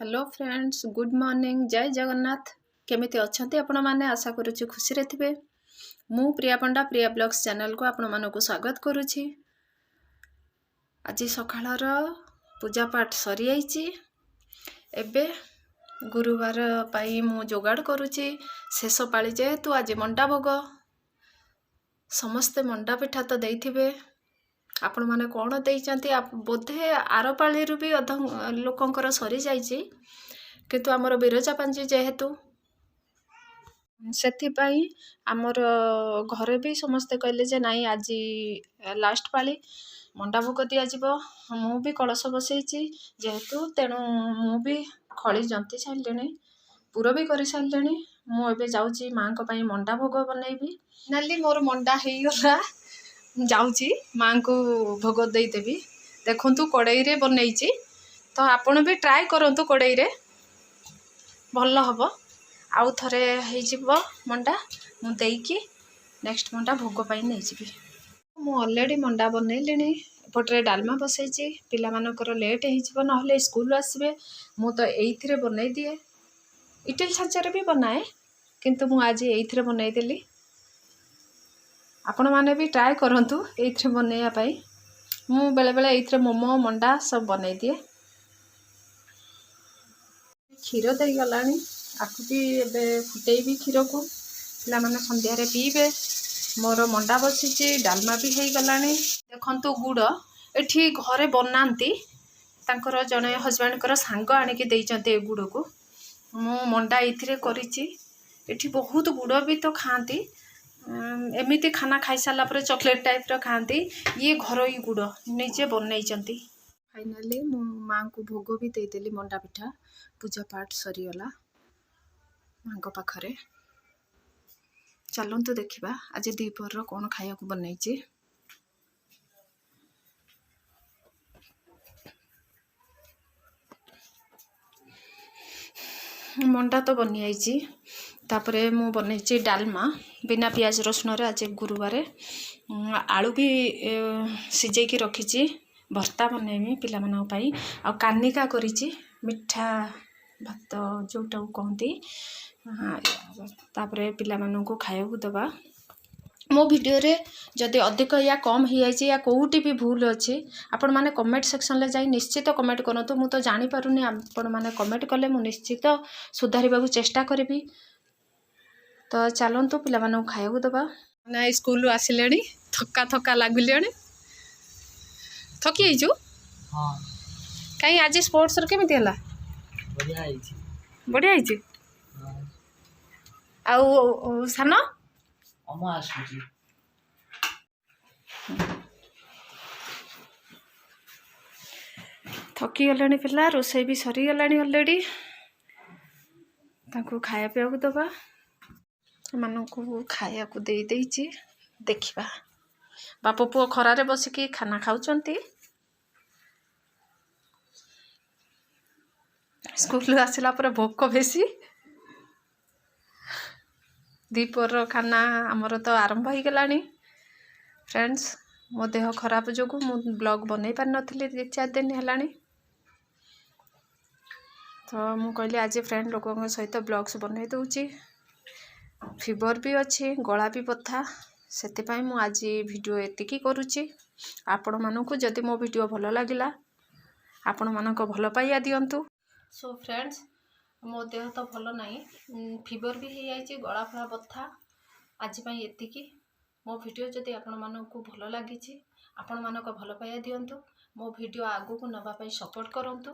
Hello friends, good morning. ଜୟ ଜଗନ୍ନାଥ। କେମିତି ଅଛନ୍ତି ଆପଣମାନେ? ଆଶା କରୁଛି ଖୁସିରେ ଥିବେ। ମୁଁ ପ୍ରିୟା ପଣ୍ଡା, ପ୍ରିୟା ବ୍ଲଗ୍ସ ଚ୍ୟାନେଲକୁ ଆପଣମାନଙ୍କୁ ସ୍ୱାଗତ କରୁଛି। ଆଜି ସକାଳର ପୂଜା ପାଠ ସରିଯାଇଛି। ଏବେ ଗୁରୁବାର ପାଇଁ ମୁଁ ଯୋଗାଡ଼ କରୁଛି। ଶେଷ ପାଳି ଯେହେତୁ, ଆଜି ମଣ୍ଡା ଭୋଗ। ସମସ୍ତେ ମଣ୍ଡା ପିଠା ତ ଦେଇଥିବେ। ଆପଣମାନେ କ'ଣ ଦେଇଛନ୍ତି? ବୋଧେ ଆର ପାଳିରୁ ବି ଅଧ ଲୋକଙ୍କର ସରିଯାଇଛି। କିନ୍ତୁ ଆମର ବିରଜା ପାଞ୍ଜି ଯେହେତୁ, ସେଥିପାଇଁ ଆମର ଘରେ ବି ସମସ୍ତେ କହିଲେ ଯେ ନାଇଁ, ଆଜି ଲାଷ୍ଟ ପାଳି, ମଣ୍ଡା ଭୋଗ ଦିଆଯିବ। ମୁଁ ବି କଳସ ବସେଇଛି ଯେହେତୁ, ତେଣୁ ମୁଁ ବି ଖଳି ଜନ୍ତି ସାରିଲିଣି, ପୁର ବି କରିସାରିଲିଣି। ମୁଁ ଏବେ ଯାଉଛି ମାଆଙ୍କ ପାଇଁ ମଣ୍ଡା ଭୋଗ ବନେଇବି। ଫାଇନାଲି ମୋର ମଣ୍ଡା ହେଇଗଲା। ଯାଉଛି ମାଆଙ୍କୁ ଭୋଗ ଦେଇଦେବି। ଦେଖନ୍ତୁ, କଡ଼େଇରେ ବନେଇଛି। ତ ଆପଣ ବି ଟ୍ରାଏ କରନ୍ତୁ କଡ଼େଇରେ, ଭଲ ହେବ। ଆଉ ଥରେ ହେଇଯିବ ମଣ୍ଡା। ମୁଁ ଦେଇକି ନେକ୍ସଟ ମଣ୍ଡା ଭୋଗ ପାଇଁ ନେଇଯିବି। ମୁଁ ଅଲରେଡ଼ି ମଣ୍ଡା ବନେଇଲିଣି। ଏପଟରେ ଡାଲମା ବସେଇଛି। ପିଲାମାନଙ୍କର ଲେଟ୍ ହେଇଯିବ, ନହେଲେ ସ୍କୁଲରୁ ଆସିବେ। ମୁଁ ତ ଏଇଥିରେ ବନେଇ ଦିଏ। ଇଟିଲି ଛାଞ୍ଚରେ ବି ବନାଏ, କିନ୍ତୁ ମୁଁ ଆଜି ଏଇଥିରେ ବନେଇଦେଲି। ଆପଣମାନେ ବି ଟ୍ରାଏ କରନ୍ତୁ ଏଇଥିରେ ବନେଇବା ପାଇଁ। ମୁଁ ବେଳେବେଳେ ଏଇଥିରେ ମୋମୋ, ମଣ୍ଡା ସବୁ ବନେଇ ଦିଏ। କ୍ଷୀର ଦେଇଗଲାଣି, ଆକୁ ବି ଏବେ ଫୁଟେଇବି କ୍ଷୀରକୁ। ପିଲାମାନେ ସନ୍ଧ୍ୟାରେ ପିଇବେ। ମୋର ମଣ୍ଡା ବସିଛି, ଡାଲମା ବି ହେଇଗଲାଣି। ଦେଖନ୍ତୁ, ଗୁଡ଼ ଏଠି ଘରେ ବନାନ୍ତି। ତାଙ୍କର ଜଣେ ହଜବେଣ୍ଡଙ୍କର ସାଙ୍ଗ ଆଣିକି ଦେଇଛନ୍ତି ଏ ଗୁଡ଼କୁ। ମୁଁ ମଣ୍ଡା ଏଇଥିରେ କରିଛି। ଏଠି ବହୁତ ଗୁଡ଼ ବି ତ ଖାଆନ୍ତି। ଏମିତି ଖାନା ଖାଇସାରିଲା ପରେ ଚକୋଲେଟ୍ ଟାଇପ୍ର ଖାଆନ୍ତି। ଇଏ ଘରୋଇ ଗୁଡ଼ ନିଜେ ବନେଇଛନ୍ତି। ଫାଇନାଲି ମୁଁ ମାଆଙ୍କୁ ଭୋଗ ବି ଦେଇଦେଲି, ମଣ୍ଡା ପିଠା। ପୂଜା ପାଠ ସରିଗଲା ମାଆଙ୍କ ପାଖରେ। ଚାଲନ୍ତୁ ଦେଖିବା ଆଜି ଦ୍ୱିପହରର କ'ଣ ଖାଇବାକୁ ବନେଇଛି। ମଣ୍ଡା ତ ବନିଯାଇଛି। ତାପରେ ମୁଁ ବନେଇଛି ଡାଲମା ବିନା ପିଆଜ ରସୁଣରେ। ଆଜି ଗୁରୁବାର। ଆଳୁ ବି ସିଝେଇକି ରଖିଛି, ଭର୍ତ୍ତା ବନେଇବି ପିଲାମାନଙ୍କ ପାଇଁ। ଆଉ କାନିକା କରିଛି, ମିଠା ଭାତ ଯେଉଁଟାକୁ କହନ୍ତି। ତାପରେ ପିଲାମାନଙ୍କୁ ଖାଇବାକୁ ଦେବା। ମୋ ଭିଡ଼ିଓରେ ଯଦି ଅଧିକ ୟା କମ୍ ହେଇଯାଇଛି ୟା କେଉଁଠି ବି ଭୁଲ ଅଛି, ଆପଣମାନେ କମେଣ୍ଟ ସେକ୍ସନରେ ଯାଇ ନିଶ୍ଚିତ କମେଣ୍ଟ କରନ୍ତୁ। ମୁଁ ତ ଜାଣିପାରୁନି। ଆପଣମାନେ କମେଣ୍ଟ କଲେ ମୁଁ ନିଶ୍ଚିତ ସୁଧାରିବାକୁ ଚେଷ୍ଟା କରିବି। ତ ଚାଲନ୍ତୁ, ପିଲାମାନଙ୍କୁ ଖାଇବାକୁ ଦେବା। ନାଇଁ, ସ୍କୁଲରୁ ଆସିଲେଣି, ଥକା ଥକା ଲାଗିଲେଣି। ଥକି ଯାଇଛୁ? ହଁ। କାହିଁ, ଆଜି ସ୍ପୋର୍ଟସରେ କେମିତି ହେଲା? ବଢ଼ିଆ ହେଇଛି। ବଢ଼ିଆ ହେଇଛି? ହଁ। ଆଉ ସାନ? ଅମ ଆସୁଛି। ଥକିଗଲେଣି ପିଲା। ରୋଷେଇ ବି ସରିଗଲାଣି ଅଲରେଡ଼ି। ତାଙ୍କୁ ଖାଇବା ପିଇବାକୁ ଦେବା। ଏମାନଙ୍କୁ ଖାଇବାକୁ ଦେଇ ଦେଇଛି। ଦେଖିବା, ବାପ ପୁଅ ଖରାରେ ବସିକି ଖାନା ଖାଉଛନ୍ତି। ସ୍କୁଲରୁ ଆସିଲା ପରେ ଭୋକ ବେଶୀ। ଦ୍ୱିପହର ଖାନା ଆମର ତ ଆରମ୍ଭ ହେଇଗଲାଣି। ଫ୍ରେଣ୍ଡସ୍, ମୋ ଦେହ ଖରାପ ଯୋଗୁଁ ମୁଁ ବ୍ଲଗ୍ ବନେଇ ପାରିନଥିଲି 2-4 ଦିନ ହେଲାଣି। ତ ମୁଁ କହିଲି, ଆଜି ଫ୍ରେଣ୍ଡ ଲୋକଙ୍କ ସହିତ ବ୍ଲଗ୍ସ ବନେଇ ଦେଉଛି। ଫିଭର ବି ଅଛି, ଗଳା ବି ବଥା। ସେଥିପାଇଁ ମୁଁ ଆଜି ଭିଡ଼ିଓ ଏତିକି କରୁଛି। ଆପଣମାନଙ୍କୁ ଯଦି ମୋ ଭିଡ଼ିଓ ଭଲ ଲାଗିଲା, ଆପଣମାନଙ୍କ ଭଲ ପାଇବା ଦିଅନ୍ତୁ। ସୋ ଫ୍ରେଣ୍ଡସ୍, ମୋ ଦେହ ତ ଭଲ ନାହିଁ, ଫିଭର ବି ହେଇଯାଇଛି, ଗଳା ଫଳା ବଥା। ଆଜି ପାଇଁ ଏତିକି। ମୋ ଭିଡ଼ିଓ ଯଦି ଆପଣମାନଙ୍କୁ ଭଲ ଲାଗିଛି, ଆପଣମାନଙ୍କ ଭଲ ପାଇବା ଦିଅନ୍ତୁ। ମୋ ଭିଡ଼ିଓ ଆଗକୁ ନେବା ପାଇଁ ସପୋର୍ଟ କରନ୍ତୁ।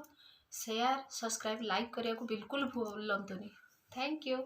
ସେୟାର, ସବସ୍କ୍ରାଇବ୍, ଲାଇକ୍ କରିବାକୁ ବିଲକୁଲ ଭୁଲନ୍ତୁନି। Thank you.